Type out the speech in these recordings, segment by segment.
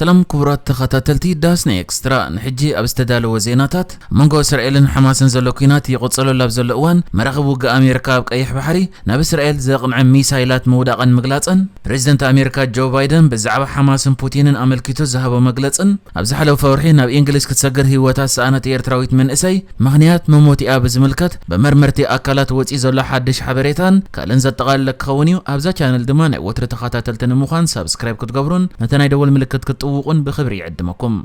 ሰላም ክቡራት ተኸታተልቲ ዳስና ኤክስትራ፣ ንሕጂ ኣብ ዝተዳለወ ዜናታት፣ ኣብ መንጎ እስራኤልን ሓማስን ዘሎ ኲናት ይቕጽለሉ ኣብ ዘሎ እዋን፣ መራኽብ ውግእ ኣሜሪካ ኣብ ቀይሕ ባሕሪ ናብ እስራኤል ዘቕንዐ ሚሳይላት ምውዳቐን ምግላጸን፣ ፕሬዚደንት ኣሜሪካ ጆ ባይደን ብዛዕባ ሓማስን ፑቲንን ኣመልኪቱ ዝሃቦ መግለጽን፣ ኣብ ዝሓለፈ ወርሒ ናብ እንግሊዝ ክትሰግር ህይወታ ዝሰኣነት ኤርትራዊት መንእሰይ ምኽንያት መሞቲኣ ብዝምልከት ብመርመርቲ ኣካላት ወጺኡ ዘሎ ሓድሽ ሓበሬታን ካልእን ዘጠቓለለ ክኸውን እዩ። ኣብዛ ቻነል ድማ ናይ ወትሪ ተኸታተልቲ ንምዃን ሳብስክራይብ ክትገብሩን ነቲ ናይ ደወል ምልክት ክትጥውቑን ብኽብሪ ይዕድመኩም።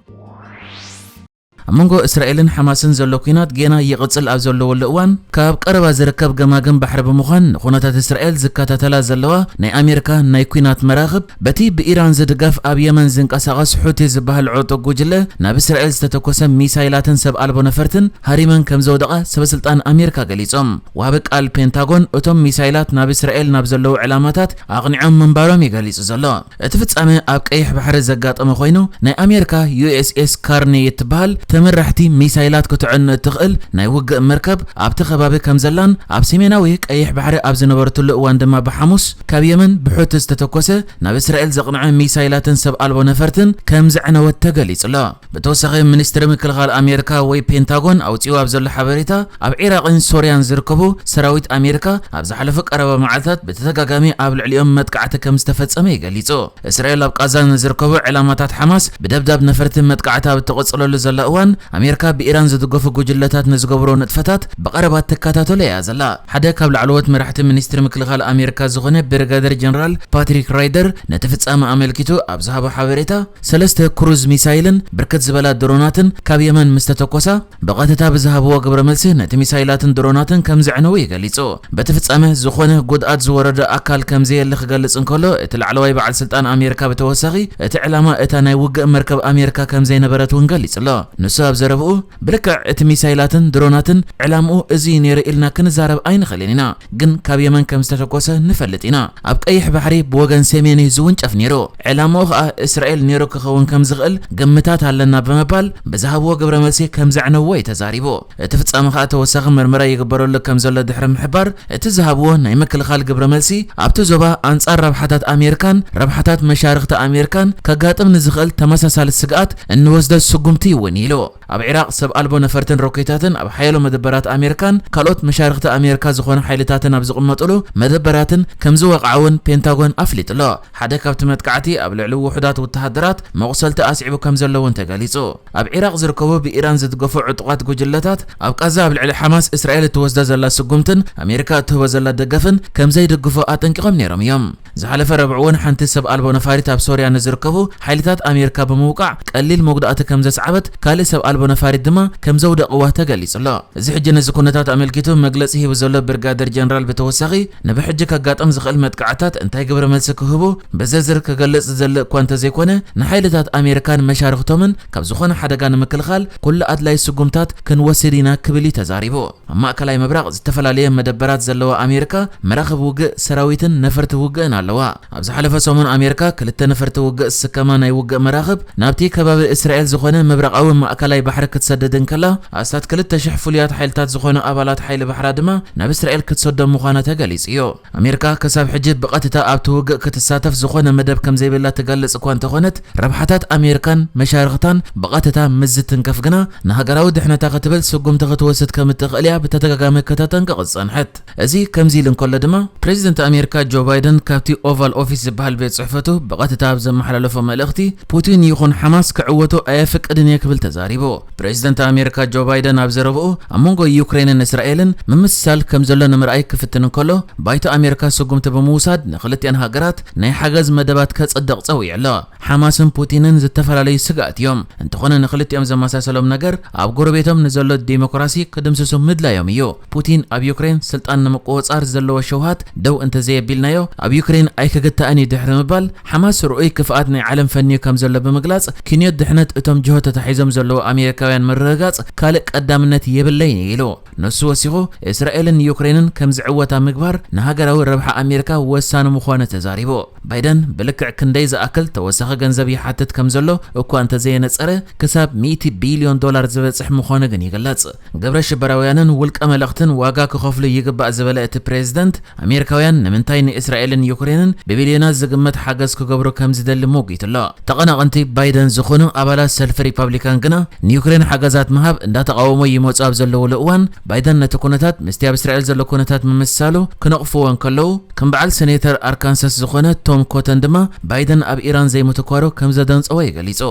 ኣብ መንጎ እስራኤልን ሓማስን ዘሎ ኲናት ጌና ይቕጽል ኣብ ዘለወሉ እዋን፣ ካብ ቀረባ ዝርከብ ገማግም ባሕሪ ብምዃን ንኹነታት እስራኤል ዝከታተላ ዘለዋ ናይ ኣሜሪካ ናይ ኲናት መራኽብ፣ በቲ ብኢራን ዝድገፍ ኣብ የመን ዝንቀሳቐስ ሑቲ ዝበሃል ዕጡቕ ጉጅለ ናብ እስራኤል ዝተተኮሰ ሚሳይላትን ሰብ ኣልቦ ነፈርትን ሃሪመን ከም ዘውደቐ ሰበስልጣን ኣሜሪካ ገሊጾም። ወሃቢ ቃል ፔንታጎን እቶም ሚሳይላት ናብ እስራኤል ናብ ዘለዉ ዕላማታት ኣቕኒዖም ምንባሮም እዩ ገሊጹ ዘሎ። እቲ ፍጻመ ኣብ ቀይሕ ባሕሪ ዘጋጠመ ኮይኑ፣ ናይ ኣሜሪካ ዩ ኤስ ኤስ ካርኒ እትበሃል ተመራሕቲ ሚሳይላት ክትዕኑ እትኽእል ናይ ውግእ መርከብ ኣብቲ ከባቢ ከም ዘላን ኣብ ሰሜናዊ ቀይሕ ባሕሪ ኣብ ዝነበረትሉ እዋን ድማ ብሓሙስ ካብ የመን ብሑቲ ዝተተኮሰ ናብ እስራኤል ዘቕንዐ ሚሳይላትን ሰብ ኣልቦ ነፈርትን ከም ዘዕነወት ተገሊጹ ኣሎ። ብተወሳኺ፣ ሚኒስትሪ ምክልኻል ኣሜሪካ ወይ ፔንታጎን ኣውጺኡ ኣብ ዘሎ ሓበሬታ፣ ኣብ ዒራቕን ሶርያን ዝርከቡ ሰራዊት ኣሜሪካ ኣብ ዝሓለፉ ቀረባ መዓልታት ብተደጋጋሚ ኣብ ልዕሊኦም መጥቃዕቲ ከም ዝተፈጸመ እዩ ገሊጹ። እስራኤል ኣብ ቃዛ ንዝርከቡ ዕላማታት ሓማስ ብደብዳብ ነፈርቲ መጥቃዕቲ ኣብ እትቕጽለሉ ዘላ እዋን፣ ኣሜሪካ ብኢራን ዝድገፉ ጉጅለታት ንዝገብሮ ንጥፈታት ብቐረባ ትከታተሎ እያ ዘላ። ሓደ ካብ ላዕለዎት መራሕቲ ሚኒስትሪ ምክልኻል ኣሜሪካ ዝኾነ ብሪጋደር ጀነራል ፓትሪክ ራይደር ነቲ ፍጻመ ኣመልኪቱ ኣብ ዝሃቦ ሓበሬታ፣ ሰለስተ ክሩዝ ሚሳይልን ብርክት ዝበላ ድሮናትን ካብ የመን ምስ ተተኮሳ፣ ብቐጥታ ብዝሃብዎ ግብረ መልሲ ነቲ ሚሳይላትን ድሮናትን ከም ዘዕነዉ እዩ ገሊጹ። በቲ ፍጻመ ዝኾነ ጉድኣት ዝወረደ ኣካል ከም ዘየለ ክገልጽ እንከሎ፣ እቲ ላዕለዋይ በዓል ስልጣን ኣሜሪካ ብተወሳኺ፣ እቲ ዕላማ እታ ናይ ውግእ መርከብ ኣሜሪካ ከም ዘይነበረት እውን ገሊጹ ኣሎ። ንሱ ኣብ ዘረብኡ፣ ብልክዕ እቲ ሚሳይላትን ድሮናትን ዕላምኡ እዚ እዩ ነይሩ ኢልና ክንዛረብ ኣይንኽእልን ኢና፣ ግን ካብ የመን ከም ዝተተኮሰ ንፈልጥ ኢና። ኣብ ቀይሕ ባሕሪ ብወገን ሰሜን እዩ ዝውንጨፍ ነይሩ። ዕላምኡ ኸኣ እስራኤል ነይሩ ክኸውን ከም ዝኽእል ግምታት ኣለና ብምባል ብዝሃብዎ ግብረ መልሲ ከም ዘዕነዎ እዩ ተዛሪቡ። እቲ ፍጻመ ኸኣ ተወሳኺ መርመራ ይግበረሉ ከም ዘሎ ድሕሪ ምሕባር፣ እቲ ዝሃብዎ ናይ ምክልኻል ግብረ መልሲ ኣብቲ ዞባ ኣንጻር ረብሓታት ኣሜሪካን ረብሓታት መሻርኽቲ ኣሜሪካን ከጋጥም ንዝኽእል ተመሳሳሊ ስግኣት እንወስዶ ስጉምቲ እዩ እውን ኢሉ። ኣብ ዒራቕ ሰብ ኣልቦ ነፈርትን ሮኬታትን ኣብ ሓያሎ መደበራት ኣሜሪካን ካልኦት መሻርኽቲ ኣሜሪካ ዝኾኑ ሓይልታትን ኣብ ዝቕመጥሉ መደበራትን ከም ዝወቕዓ እውን ፔንታጎን ኣፍሊጡ ኣሎ። ሓደ ካብቲ መጥቃዕቲ ኣብ ልዕሊ ውሑዳት ወተሃደራት መቑሰልቲ ኣስዒቡ ከም ዘሎ እውን ተገሊጹ። ኣብ ዒራቕ ዝርከቡ ብኢራን ዝድገፉ ዕጡቓት ጉጅለታት ኣብ ቃዛ ኣብ ልዕሊ ሓማስ እስራኤል እትወስዶ ዘላ ስጉምትን ኣሜሪካ እትህቦ ዘላ ደገፍን ከም ዘይድግፎ ኣጠንቂቖም ነይሮም እዮም። ዝሓለፈ ረቡዕ እውን ሓንቲ ሰብ ኣልቦ ነፋሪት ኣብ ሶርያ ንዝርከቡ ሓይልታት ኣሜሪካ ብምውቃዕ ቀሊል መጉዳእቲ ከም ዘስዓበት፣ ካልእ ሰብ ኣልቦ ነፋሪት ድማ ከም ዘውደቕዋ ተገሊጹ ኣሎ። እዚ ሕጂ ነዚ ኩነታት ኣመልኪቱ መግለጺ ሂቡ ዘሎ ብርጋደር ጀነራል ብተወሳኺ፣ ንብሕጂ ከጋጥም ዝኽእል መጥቃዕታት እንታይ ግብረ መልሲ ክህቡ ብዝርዝር ክገልጽ ዝደሊ እኳ እንተዘይኮነ፣ ንሓይልታት ኣሜሪካን መሻርኽቶምን ካብ ዝኾነ ሓደጋ ንምክልኻል ኩሉ ኣድላዪ ስጉምታት ክንወስድ ኢና ክብል እዩ ተዛሪቡ። ኣብ ማእከላይ ምብራቕ ዝተፈላለየ መደበራት ዘለዋ ኣሜሪካ መራኽብ ውግእ ሰራዊትን ነፈርቲ ውግእን ኣለዋ። ኣብ ዝሓለፈ ሰሙን ኣሜሪካ ክልተ ነፈርቲ ውግእ ዝስከማ ናይ ውግእ መራኽብ ናብቲ ከባቢ እስራኤል ዝኾነ ምብራቓዊ ማእከላይ ባሕሪ ክትሰድድ እንከላ፣ ኣስታት ክልተ ሽሕ ፍሉያት ሓይልታት ዝኾኑ ኣባላት ሓይሊ ባሕራ ድማ ናብ እስራኤል ክትሰዶም ምዃና ተገሊጹ እዩ። ኣሜሪካ ክሳብ ሕጂ ብቐጥታ ኣብቲ ውግእ ክትሳተፍ ዝኾነ መደብ ከም ዘይብላ ትገልጽ እኳ እንተኾነት፣ ረብሓታት ኣሜሪካን መሻርኽታን ብቐጥታ ምስ ዝትንከፍ ግና፣ ንሃገራዊ ድሕነታ ክትብል ስጉምቲ ክትወስድ ከም እትኽእል እያ ብተደጋጋሚ ከተጠንቅቕ ዝጸንሐት። እዚ ከምዚ ኢሉ እንከሎ ድማ፣ ፕሬዚደንት ኣሜሪካ ጆ ባይደን ካብቲ ኦቫል ኦፊስ ዝበሃል ቤት ጽሕፈቱ ብቐጥታ ኣብ ዘመሓላለፎ መልእኽቲ፣ ፑቲን ይኹን ሓማስ ክዕወቱ ኣየፍቅድን እየ ክብል ተዛሪቡ። ፕሬዚደንት ኣሜሪካ ጆ ባይደን ኣብ ዘረብኡ፣ ኣብ መንጎ ዩክሬንን እስራኤልን ምምስሳል ከም ዘሎ ንምርኣይ ክፍትን እንከሎ፣ ባይቶ ኣሜሪካ ስጉምቲ ብምውሳድ ንክልቲኣን ሃገራት ናይ ሓገዝ መደባት ከጽድቕ ጸዊዑ ኣሎ። ሓማስን ፑቲንን ዝተፈላለዩ ስግኣት እዮም። እንተኾነ ንክልቲኦም ዘመሳሰሎም ነገር ኣብ ጎረቤቶም ንዘሎ ዲሞክራሲ ክድምስሱ ምድላዮም እዩ። ፑቲን ኣብ ዩክሬን ስልጣን ንምቁጽጻር ዘለዎ ሸውሃት ደው እንተዘየቢልናዮ ኣብ ዩክሬን ኣይክግታእን እዩ ድሕሪ ምባል፣ ሓማስ ርኡይ ክፍኣት ናይ ዓለም ፈንዩ ከም ዘሎ ብምግላጽ፣ ክንዮት ድሕነት እቶም ጅሆ ተታሒዞም ዘለዉ ኣሜሪካ ኣሜሪካውያን ምርግጋጽ ካልእ ቀዳምነት የብለይን ኢሉ። ንሱ ወሲኹ፣ እስራኤልን ዩክሬንን ከም ዝዕወታ ምግባር ንሃገራዊ ረብሓ ኣሜሪካ ወሳኒ ምዃኑ ተዛሪቡ። ባይደን ብልክዕ ክንደይ ዝኣክል ተወሳኺ ገንዘብ ይሓትት ከም ዘሎ እኳ እንተዘየነጸረ፣ ክሳብ ሚእቲ ቢልዮን ዶላር ዝበጽሕ ምዃኑ ግን ይግለጽ። ግብረ ሽበራውያንን ውልቀ መለኽትን ዋጋ ክኸፍሉ ይግባእ ዝበለ እቲ ፕሬዝደንት፣ ኣሜሪካውያን ንምንታይ ንእስራኤልን ዩክሬንን ብቢልዮናት ዝግመት ሓገዝ ክገብሩ ከም ዝደሊ ሞጊቱ ኣሎ። ተቐናቐንቲ ባይደን ዝኾኑ ኣባላት ሰልፊ ሪፓብሊካን ግና፣ ንዩክሬን ሓገዛት ምሃብ እንዳተቓወሞ ይመጹ ኣብ ዘለውሉ እዋን፣ ባይደን ነቲ ኩነታት ምስቲ ኣብ እስራኤል ዘሎ ኩነታት ምምስሳሉ ክነቕፍዎ እንከለዉ፣ ከም በዓል ሴኔተር ኣርካንሳስ ዝኾነ ቶም ኮተን ድማ፣ ባይደን ኣብ ኢራን ዘይምትኳሩ ከም ዘደንጸዎ እዩ ገሊጹ።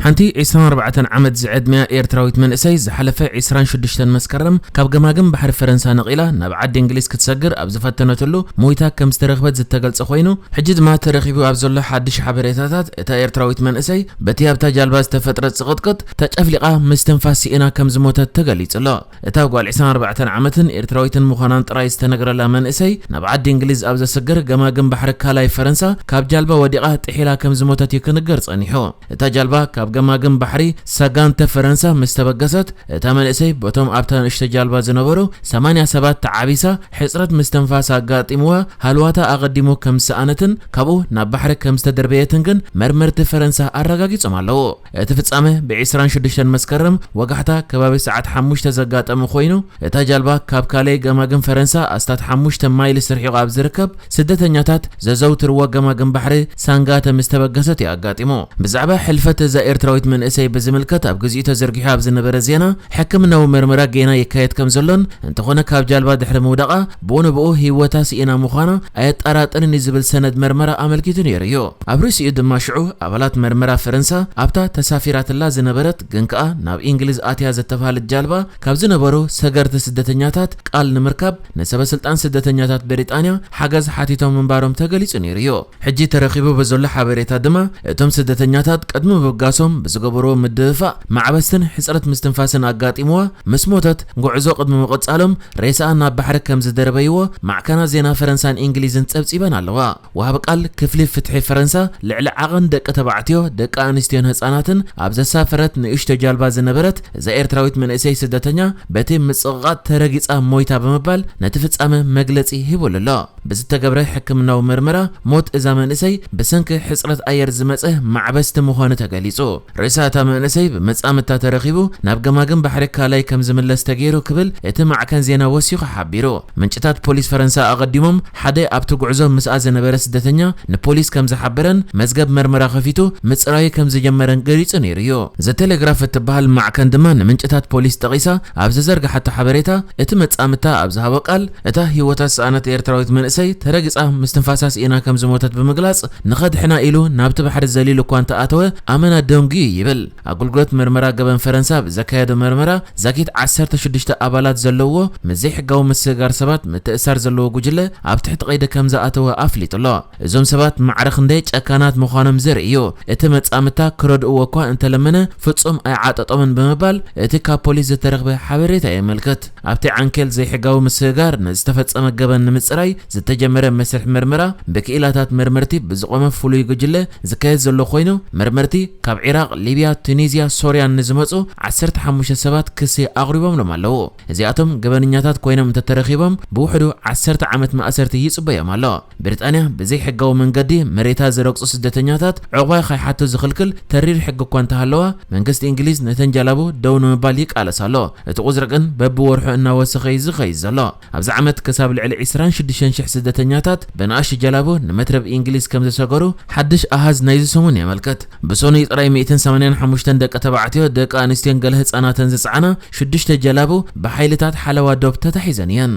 ሓንቲ ዕስራን ኣርባዕተን ዓመት ዝዕድሚያ ኤርትራዊት መንእሰይ፣ ዝሓለፈ ዕስራን ሽዱሽተን መስከረም ካብ ገማግም ባሕሪ ፈረንሳ ነቒላ ናብ ዓዲ እንግሊዝ ክትሰግር ኣብ ዝፈተነትሉ ሞይታ ከም ዝተረኽበት ዝተገልጸ ኮይኑ፣ ሕጂ ድማ ተረኺቡ ኣብ ዘሎ ሓድሽ ሓበሬታታት፣ እታ ኤርትራዊት መንእሰይ በቲ ኣብታ ጃልባ ዝተፈጥረ ጽቕጥቅጥ ተጨፍሊቓ ምስትንፋስ ስኢና ከም ዝሞተት ተገሊጹ ኣሎ። እታ ጓል ዕስራን ኣርባዕተን ዓመትን ኤርትራዊትን ምዃናን ጥራይ ዝተነግረላ መንእሰይ፣ ናብ ዓዲ እንግሊዝ ኣብ ዘስግር ገማግም ባሕሪ ካላይ ፈረንሳ ካብ ጃልባ ወዲቓ ጥሒላ ከም ዝሞተት እዩ ክንገር ጸኒሑ። እታ ጃልባ ካብ ገማግም ባሕሪ ሳጋንተ ፈረንሳ ምስ ተበገሰት፣ እታ መንእሰይ በቶም ኣብታ ንእሽቶ ጃልባ ዝነበሩ ሰማንያ ሰባት ተዓቢሳ፣ ሕጽረት ምስትንፋስ ኣጋጢምዋ፣ ሃልዋታ ኣቐዲሙ ከም ዝሰኣነትን ካብኡ ናብ ባሕሪ ከም ዝተደርበየትን ግን መርመርቲ ፈረንሳ ኣረጋጊጾም ኣለዉ። እቲ ፍጻመ ብ ዕስራን ሽዱሽተን መስከረም ወጋሕታ ከባቢ ሰዓት ሓሙሽተ ዘጋጠመ ኮይኑ፣ እታ ጃልባ ካብ ካሌ ገማግም ፈረንሳ ኣስታት ሓሙሽተ ማይልስ ርሒቑ ኣብ ዝርከብ ስደተኛታት ዘዘውትርዎ ገማግም ባሕሪ ሳንጋተ ምስ ተበገሰት እዩ ኣጋጢሙ። ብዛዕባ ሕልፈት እዛ ኤርትራዊት መንእሰይ ብዝምልከት ኣብ ግዚኡ ተዘርጊሑ ኣብ ዝነበረ ዜና፣ ሕክምናዊ መርመራ ጌና ይካየድ ከም ዘሎን፣ እንተኾነ ካብ ጃልባ ድሕሪ ምውዳቓ ብኡ ንብኡ ህይወታ ስኢና ምዃና ኣየጠራጥርን እዩ ዝብል ሰነድ መርመራ ኣመልኪቱ ነይሩ እዩ። ኣብ ርእሲኡ ድማ ሽዑ ኣባላት መርመራ ፈረንሳ ኣብታ ተሳፊራትላ ዝነበረት ግን ከኣ ናብ እንግሊዝ ኣትያ ዘተባህለት ጃልባ ካብ ዝነበሩ ሰገርቲ ስደተኛታት ቃል ንምርካብ ንሰበ ስልጣን ስደተኛታት ብሪጣንያ ሓገዝ ሓቲቶም ምንባሮም ተገሊጹ ነይሩ እዩ። ሕጂ ተረኺቡ ብዘሎ ሓበሬታ ድማ እቶም ስደተኛታት ቅድሚ ምብጋሶም ብዝገበርዎ ምድፍፋእ ማዕበስትን ሕጽረት ምስትንፋስን ኣጋጢምዋ ምስ ሞተት፣ ጉዕዞ ቅድሚ ምቕጻሎም ሬሳኣ ናብ ባሕሪ ከም ዝደርበይዎ ማዕከናት ዜና ፈረንሳን እንግሊዝን ጸብጺበን ኣለዋ። ወሃቢ ቃል ክፍሊ ፍትሒ ፈረንሳ፣ ልዕሊ ዓቐን ደቂ ተባዕትዮ፣ ደቂ ኣንስትዮን ህጻናትን ኣብ ዘሳፈረት ንእሽቶ ጃልባ ዝነበረት እዛ ኤርትራዊት መንእሰይ ስደተኛ በቲ ምጽቕቓጥ ተረጊጻ ሞይታ ብምባል ነቲ ፍጻመ መግለጺ ሂቡሉ ኣሎ። ብዝተገብረ ሕክምናዊ መርመራ ሞት እዛ መንእሰይ ብሰንኪ ሕጽረት ኣየር ዝመጸ ማዕበስቲ ምዃኑ ተገሊጹ። ሬሳ እታ መንእሰይ ብመጻምድታ ተረኺቡ ናብ ገማግም ባሕሪ ካላይ ከም ዝምለስ ተገይሩ ክብል እቲ ማዕከን ዜና ወሲኹ ሓቢሩ። ምንጭታት ፖሊስ ፈረንሳ ኣቐዲሞም ሓደ ኣብቲ ጉዕዞ ምስኣ ዝነበረ ስደተኛ ንፖሊስ ከም ዝሓበረን መዝገብ መርመራ ከፊቱ ምጽራዩ ከም ዝጀመረን ገሊጹ ነይሩ እዩ። ዘቴሌግራፍ እትበሃል ማዕከን ድማ ንምንጭታት ፖሊስ ጠቒሳ ኣብ ዘዘርግሓቶ ሓበሬታ፣ እቲ መጻምድታ ኣብ ዝሃቦ ቃል፣ እታ ህይወታ ዝሰኣነት ኤርትራዊት መንእሰይ ተረጊጻ ምስትንፋሳ ስኢና ከም ዝሞተት ብምግላጽ፣ ንኸድሕና ኢሉ ናብቲ ባሕሪ ዘሊሉ እኳ እንተኣተወ፣ ኣመና ደንጉዩ ይብል። ኣገልግሎት መርመራ ገበን ፈረንሳ ብዘካየዶ መርመራ፣ ዛጊት ዓሰርተ ሽዱሽተ ኣባላት ዘለዎ ምስ ዘይሕጋዊ ምስግጋር ሰባት ምትእሳር ዘለዎ ጉጅለ ኣብ ትሕቲ ቀይዲ ከም ዝኣተወ ኣፍሊጡ ኣሎ። እዞም ሰባት ማዕረ ክንደይ ጨካናት ምዃኖም ዘርኢ እዩ። እቲ መጻምድታ ክረድእዎ እኳ እንተለመነ፣ ፍጹም ኣይዓጠጦምን ብምባል እቲ ካብ ፖሊስ ዝተረኽበ ሓበሬታ የመልክት። ኣብቲ ዓንኬል ዘይሕጋዊ ምስግጋር ንዝተፈጸመ ገበን ንምጽራይ ዝተጀመረ መስርሕ መርመራ ብክኢላታት መርመርቲ ብዝቖመ ፍሉይ ጉጅለ ዝካየድ ዘሎ ኮይኑ፣ መርመርቲ ካብ ዒራቕ፣ ሊብያ፣ ቱኒዝያ፣ ሶርያን ንዝመጹ ዓሰርተ ሓሙሽተ ሰባት ክሲ ኣቕሪቦምሎም ኣለዉ። እዚኣቶም ገበነኛታት ኮይኖም እንተተረኺቦም ብውሕዱ ዓሰርተ ዓመት ማእሰርቲ ይጽበዮም ኣሎ። ብሪጣንያ ብዘይሕጋዊ መንገዲ መሬታ ዝረግጹ ስደተኛታት ዕቑባ ከይሓቱ ዝኽልክል ተሪር ሕጊ እኳ እንተሃለዋ፣ መንግስቲ እንግሊዝ ነተን ጃላቡ ደው ንምባል ይቃለስ ኣሎ። እቲ ቁጽሪ ግን በብወርሑ እናወሰኸ እዩ ዝኸይድ ዘሎ። ኣብዚ ዓመት ክሳብ ልዕሊ ዕስራን ሽዱሽተን ሽሕ ስደተኛታት ብንኣሽቱ ጀላቡ ንመትረብ እንግሊዝ ከም ዝሰገሩ ሓድሽ ኣሃዝ ናይዚ ሰሙን የመልክት። ብሰኑይ ጥራይ ሚእትን ሰማንያን ሓሙሽተን ደቂ ተባዕትዮ፣ ደቂ ኣንስትዮን ገለ ህጻናትን ዝጸዓና ሽዱሽተ ጀላቡ ብሓይልታት ሓለዋ ዶብ ተታሒዘን እየን።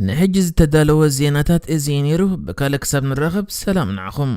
ንሕጂ ዝተዳለወ ዜናታት እዚ እዩ ነይሩ። ብካልእ ክሳብ ንራኸብ ሰላም ንዓኹም።